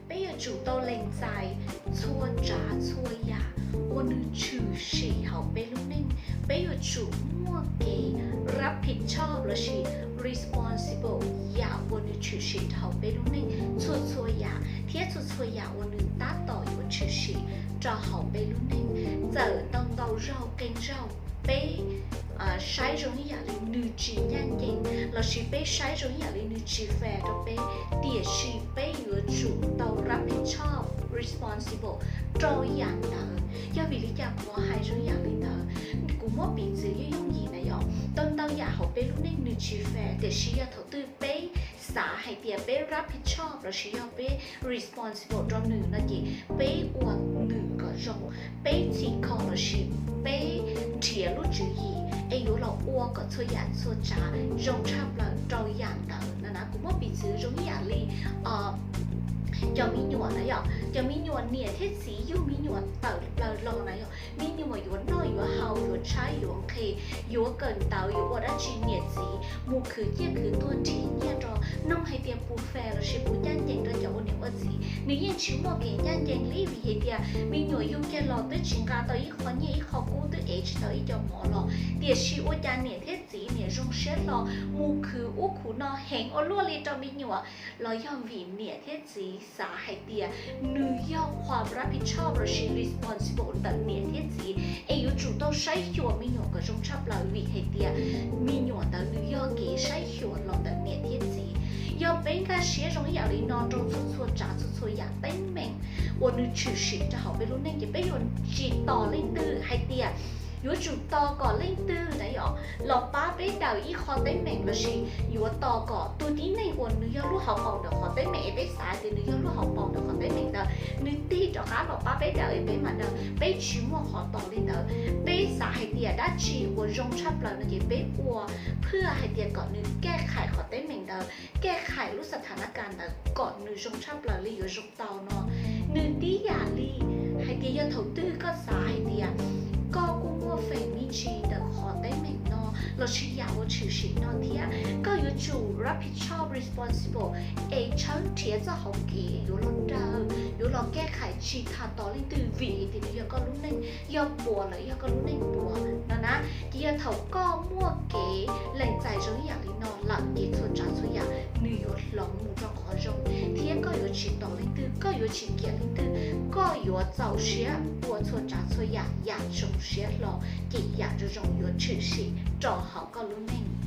Peb yuav tsum tau lees txais txhua tsav txhua yam uas nws tshwm sim hauv peb lub neej. Peb yuav tsum muaj kev rab phim choj lossis responsible yam uas nws tshwm sim rau hauv peb lub neej txhua txhua yam thiab txhua txhua yam uas nws tab tom yuav tshwm sim rau hauv peb lub neej. Txawm ntau ntau zaug qee zaug peb saib zoo ib yam li nws tsis ncaj ncees lossis peb saib zoo ib yam li nws tsis fair rau peb, tiam sis peb yuav tsum tau rab phim choj responsible rau yam ntawd. Yog vim li cas kuv hais zoo ib yam li ntawd? Kuv muab piv txwv yooj yooj yim na yom, ntau ntau yam hauv peb lub neej nws tsis fair, tiam sis yog thaum twg peb xav hais tias peb rab phim choj lossis yog peb responsible rau nws no ces peb ua nws kom zoo, peb txhim kho lossis peb nrhiav lub tswv yim es yuav los ua kom txhua yam txhua tsav zoo tshaj plaws rau yam ntawd no na. Kuv muab piv txwv zoo ib yam li cov me nyuam na yom, cov me nyuam niam thiab txiv yug me nyuam tawm plaws los na yom, me nyuam yuav noj yuav haus yuav tshaib yuav nqhis, yuav kawm ntawv yuav ua dab tsi, niam txiv mus khwv ciaj khwv tuag nrhiav nyiaj rau, nug hais tias puas fair lossis puas ncaj ncees rau cov ua niam ua txiv, nws yeej tsis muaj kev ncaj ncees li, vim hais tias me nyuam yug kiag los twb tsis nqa tau ib qho nyiaj ib qho kub, twb ev tsis tau ib co mov los, tiam sis ua cas niam thiab txiv niam zoo siab hlo mus khwv ub khwv no heev ua luaj li rau me nyuam? Los yog vim niam thiab txiv xav hais tias nws yog qhov rab phim choj lossis responsible ntawm niam thiab txiv, es yuav tsum tau saib xyuas me nyuam kom zoo tshaj plaws, vim hais tias me nyuam ntawd nws yog kev saib xyuas los ntawm niam thiab txiv. Yog peb nkag siab zoo ib yam li no rau txhua txhua tsav txhua txhua yam teeb meem uas nws tshwm sim rau hauv peb lub neej ces peb yuav tsis tos leej twg hais tias yuav tsum tos kom leej twg na yom los pab peb daws ib qho teeb meem lossis yuav tos kom tus tib neeg uas nws yog lub hauv paus ntawm qhov teeb meem es peb xav tias nws yog lub hauv paus ntawm qhov teeb meem ntawd nws tig rov qab los pab peb daws es peb mam daws. Peb tsis muaj qhov tos li ntawd. Peb xav hais tias dab tsi uas zoo tshaj plaws no ces peb ua phwj hais tias kom nws kaj khais qhov teeb meem ntawd, kaj khais lub xa tha na kas ntawd kom nws zoo tshaj plaws li yuav zoo tau no. Nws tib yam li hais tias yog thaum twg koj xav hais tias koj kuj muaj feem me ntsis ntawm qhov teeb meem no lossis yam uas tshwm sim no thiab, koj yuav tsum rab phim choj responsible es tshawb nrhiav txoj hauv kev yuav los daws, yuav los kaj khais tsis tas tos leej twg vim hais tias nws yog koj lub neej, yog puas lawm yog koj lub neej puas no na. Ces yog thaum koj muaj kev lees txais zoo ib yam li no lawm ces txhua tsav txhua yam nws yuav hloov mus rau qhov zoo thiab koj yuav tsis tos leej twg, koj yuav tsis kiam leej twg, koj yuav txaus siab ua txhua tsav txhua yam yam zoo siab hlo ces yam zoo zoo yuav tshwm sim rau hauv koj lub neej.